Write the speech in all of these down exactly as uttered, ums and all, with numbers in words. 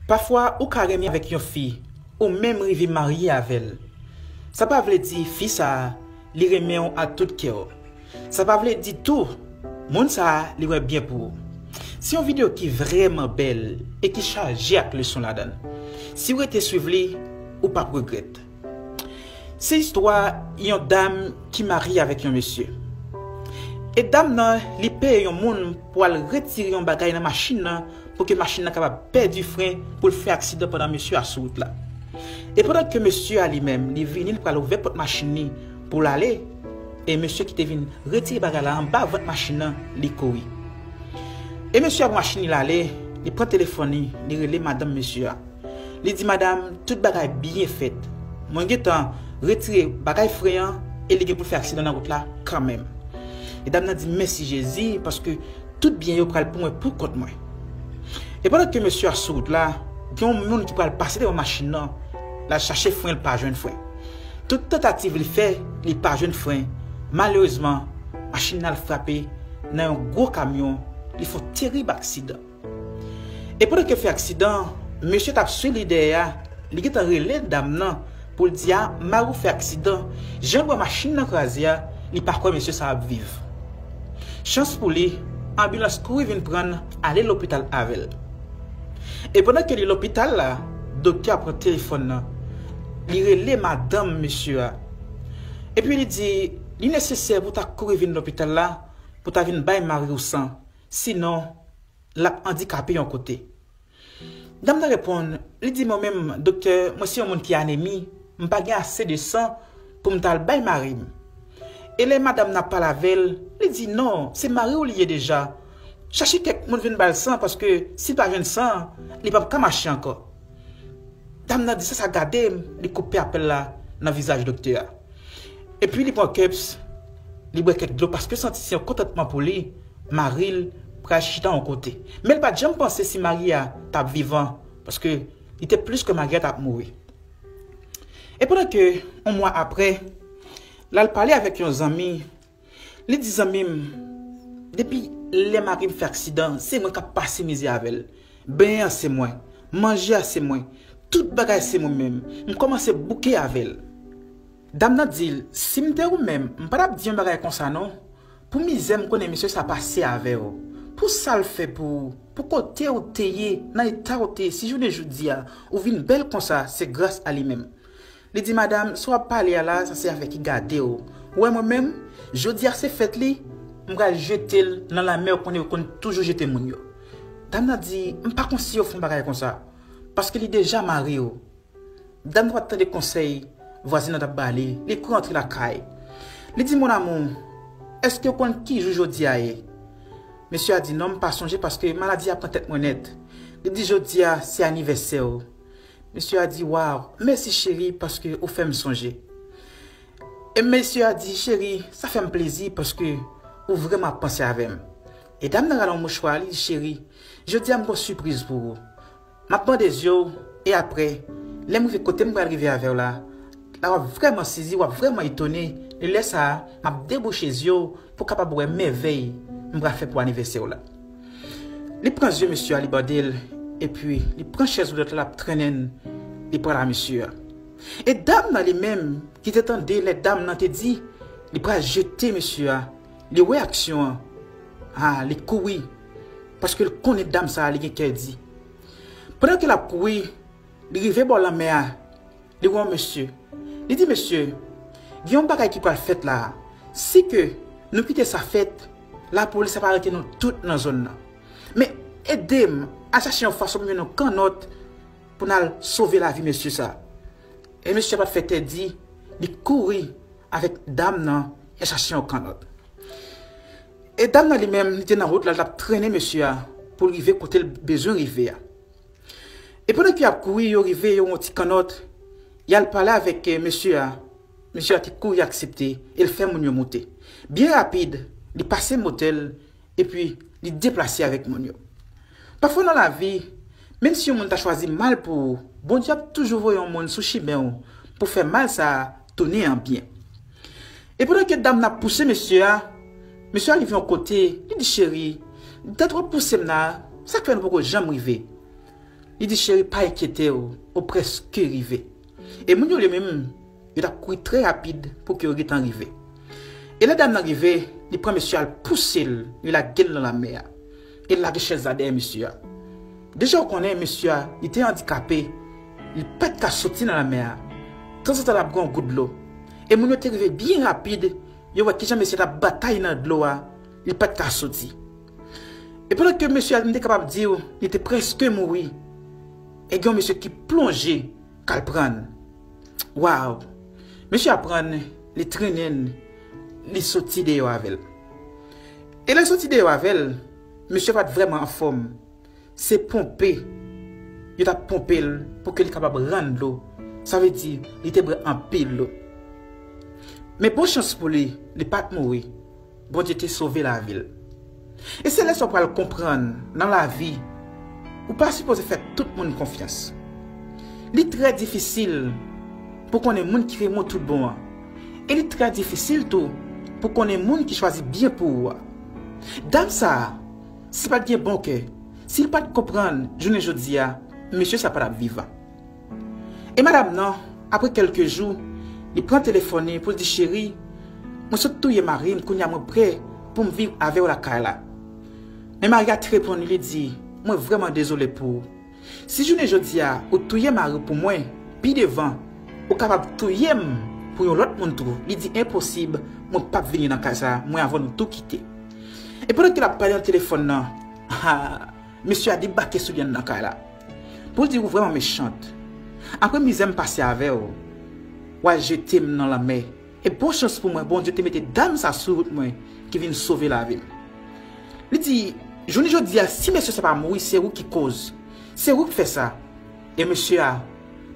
Pafwa ou ka renmen avèk yon fi, ou menm rive marye avè l. Sa pa vle di fi sa a, li renmen w ak tout kè w. Sa pa vle di tou, moun sa a, li wè byen pou ou. Se yon videyo ki vrèman bèl e ki chaje ak leson ladan l. Si w rete swiv li, ou p ap regrèt. Se istwa yon dam ki marye avèk yon mesye. E dam nan, li peye yon moun pou al retire yon bagay nan machin nan pou ke machin nan kapab pèdi fren pou l fè aksidan pandan mesye a sou wout la. E pandan ke mesye a li menm, li vini, li pral ouvè pòt machin li pou l ale, e mesye ki te vin retire bagay la anba vant machin nan, li kouri. E mesye a pran machin li, l ale, li pran telefòn li, li rele madanm mesye a. Li di, "Madam, tout bagay byen fèt. Mwen gentan retire bagay fren an e li gen pou l fè aksidan nan wout la kanmenm." E dam nan di, "Mèsi Jezi, paske tout byen yo pral pou mwen, pou kont mwen." E pandan ke mesye a sou wout la, gen yon moun ki pral pase devan machin nan, l al chache fren, l pa jwenn fren. Tout tantativ li fè, li pa jwenn fren. Malerezman, machin nan al frape nan yon gwo kamyon, li fè yon terib aksidan. E pandan ke l fè aksidan, mesye t ap swiv li dèyè a, li gentan rele dam nan pou l di a, "Mari w fè aksidan, jan l wè machin nan kraze a, li pa kwè mesye sa ap viv." Chans pou li, anbilans kouri vin pran l ale lopital avè l. E pandan ke li lopital la, doktè a pran telefòn nan, li rele madanm mesye a. Epi li di, "Li nesesè pou w ta kouri vin lopital la, pou w ta vin bay mari w san. Sinon, l ap andikape yon kote." Dam nan reponn, li di, "Mwen menm, doktè, mwen se yon moun ki anemi, m pa gen ase de san pou m ta al bay mari m." E lè madanm nan ap pale avè l, li di, "Non, se mari w li ye deja. Chache kèk moun vin ba l san, paske si l pa jwenn san, li p ap ka mache ankò." Dam nan di, "Sa, sa gade m," li koupe apèl la nan vizaj doktè a. Epi li pran cups, li bwè kèk dlo, paske l santi se yon kontantman pou li, mari l pral chita yon kote. Men l pa t janm panse si mari a t ap vivan, paske li te plis kwè mari a t ap mouri. E pandan ke yon mwa apre, l al pale avèk yon zanmi, li di, "Zanmi m, depi lè mari m fè aksidan, se mwen k ap pase mizè avè l. Benyen an se mwen, manje a se mwen, tout bagay se mwen menm. M kòmanse bouke avè l." Dam nan di l, "Si m te ou menm, m pa t ap di yon bagay konsa non. Pou mizè m konnen mesye sa pase avè w, pou sa l fè pou ou, pou kote w te ye, nan eta w te ye, si jounen jodi a, ou vin bèl konsa, se gras a li menm." Li di, "Madanm, sa w ap pale a la, sa se afè ki gade w. Ou wè mwen menm, jodi a se fèt li, m pral jete l nan lanmè w konnen yo konn toujou jete moun yo." Dam nan di, "M pa konn si yo fè yon bagay konsa, paske li deja mari w." Dam nan pa t tande konsèy vwazin nan t ap ba li, li kouri antre lakay. Li di, "Mon amour, èske w konn ki jou jodi a ye?" Mesye a di, "Non, m pa sonje paske maladi a pran tèt mwen nèt." Li di, "Jodi a, se anivèsè w." Mesye a di, "Waw, mèsi cheri paske ou fè m sonje." E mesye a di, "Cheri, sa fè m plezi paske ou vrèman ap panse avè m." E dam nan rale yon mouchwa, li di, "Cheri, jodi a m gen yon sipriz pou ou. M ap bande zye w, e apre, lè m rive kote m pral rive avè w la, la w ap vrèman sezi, w ap vrèman etone, e lè sa a, m ap debouche zye w pou w kapab wè mèvèy m pral fè pou anivèsè w la." Li pran zye mesye a, li bande l, epi li pran chèz woulèt la, l ap trennen l, li pral a mesye a. E dam nan li menm, ki te tande lè dam nan te di li pral jete mesye a, li wè aksyon an, a, li kouri, paske l konnen dam sa a, li gen kè di. Pandan ke l ap kouri, li rive bò lanmè a, li wè yon mesye. Li di, "Mesye, gen yon bagay ki pral fèt la a. Si ke nou kite sa fèt, lapolis ap arete nou tout nan zòn nan. Men ede m al chache yon fason pou m jwenn yon kannòt pou n al sove lavi mesye sa a." E mesye a pa t fè tèdi, li kouri avèk dam nan, y al chache yon kannòt. E dam nan li menm, li te nan wout la, l t ap trennen mesye a pou l rive kote l bezwen rive a. E pandan ke y ap kouri, yo rive, yo wè yon ti kannòt, y al pale avèk, eh, mesye a. Mesye a te kouri aksepte, e l fè moun yo monte. Byen rapid, li pase motèl, epi li deplase avèk moun yo. Pafwa nan lavi, menm si yon moun ta chwazi mal pou ou, Bondye ap toujou voye yon moun sou chimen w pou fè mal sa a tounen an byen. E pandan ke dam nan ap pouse mesye a, mesye a rive yon kote, li di, "Cheri, dat w ap pouse m la, sa k fè nou poko janm rive?" Li di, "Cheri, pa enkyete w, ou prèske rive." E moun yo li menm, yo t ap kouri trè rapid pou ke yo gentan rive. E lè dam nan rive, li pran mesye a, l pouse l, li lage l nan lanmè a. E l lage chèz la dèyè mesye a. Deja ou konnen mesye a, li te andikape, li pa t ka soti nan lanmè a. Tanzantan l ap gen yon gout dlo. E moun yo te rive byen rapid, yo wè kijan mesye a t ap batay nan dlo a, li pa t ka soti. E pandan ke mesye a, m te kapab di w, li te prèske mouri, e gen yon mesye ki plonje k al pran l. Waw! Mesye a pran l, li trennen l, li soti deyò avè l. E lè l soti deyò avè l, mesye a pa t vrèman anfòm. Se ponpe yo t ap ponpe l pou ke li kapab rann dlo. Sa vle di, li te bwè anpil dlo. Men bon chans pou li, li pa t mouri. Bondye te sove lavi l. E se lè sa w pral konprann nan lavi, ou pa sipoze fè tout moun konfyans. Li trè difisil pou konnen moun ki renmen w tout bon an. E li trè difisil tou pou konnen moun ki chwazi byen pou ou a. Dam sa a, si l pa t gen bon kè, si l pa t konprann jounen jodi a, mesye sa pa t ap vivan. E madanm nan, apre kèlke jou, li pran telefòn li pou l di, "Cheri, mwen sot touye mari m, kounye a mwen prè pou m viv avè w lakay la." Men mari a te reponn li, li di, "Mwen vrèman dezole pou ou. Si jounen jodi a ou touye mari w pou mwen, pi devan, ou kapab touye m pou yon lòt moun tou." Li di, "Enposib, mwen p ap vini nan kay sa a, mwen avè w nou tou kite." E pandan ke l ap pale nan telefòn nan, ha, mesye a debake sou li anndan kay la. Pou l di, "Ou vrèman mechant. Apre mizè m pase avè w, w al jete m nan lanmè. E bon chans pou mwen, Bondye te mete dam sa sou wout mwen ki vin sove lavi m." Li di, "Jounen jodi a, si mesye sa pa mouri, se ou ki koz. Se ou ki fè sa." E mesye a,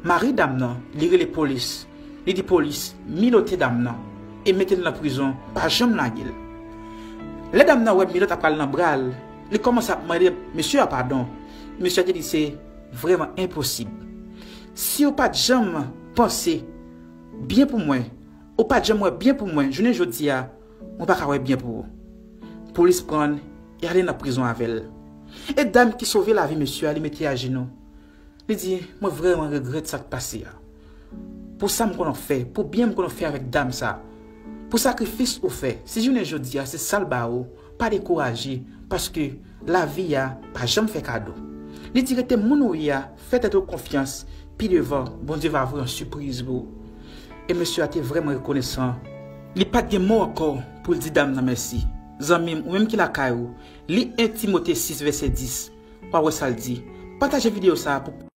mari dam nan, li rele polis. Li di polis, "Minote dam nan e mete l nan prizon, pa janm lage l." Lè dam nan wè minòt ap pral nan bra l, li kòmanse ap mande mesye a padon. Mesye a te di, "Se vrèman enposib. Si w pa t janm panse byen pou mwen, ou pa t janm wè byen pou mwen, jounen jodi a, mwen pa ka wè byen pou ou." Polis pran l e ale nan prizon avè l. E dam ki sove lavi mesye a, li mete ajenou. Li di, "Mwen vrèman regrèt sa k pase a. Pou sa m konn ap fè, pou byen m konn ap fè avèk dam sa, pou sakrifis ou fè, si jounen jodi a se sa l ba ou, pa dekouraje, paske lavi a pa janm fè kado." Li di, "Rete moun ou ye a, fè tèt ou konfyans, pi devan, Bondye va voye yon sipriz pou ou." E mesye a te vrèman rekonesan. Li pa t gen mo ankò pou l di dam nan mèsi. Zanmi m, ou menm ki lakay ou, li en Timote sis vèsè dis. W a wè sa l di. Pataje videyo sa a pou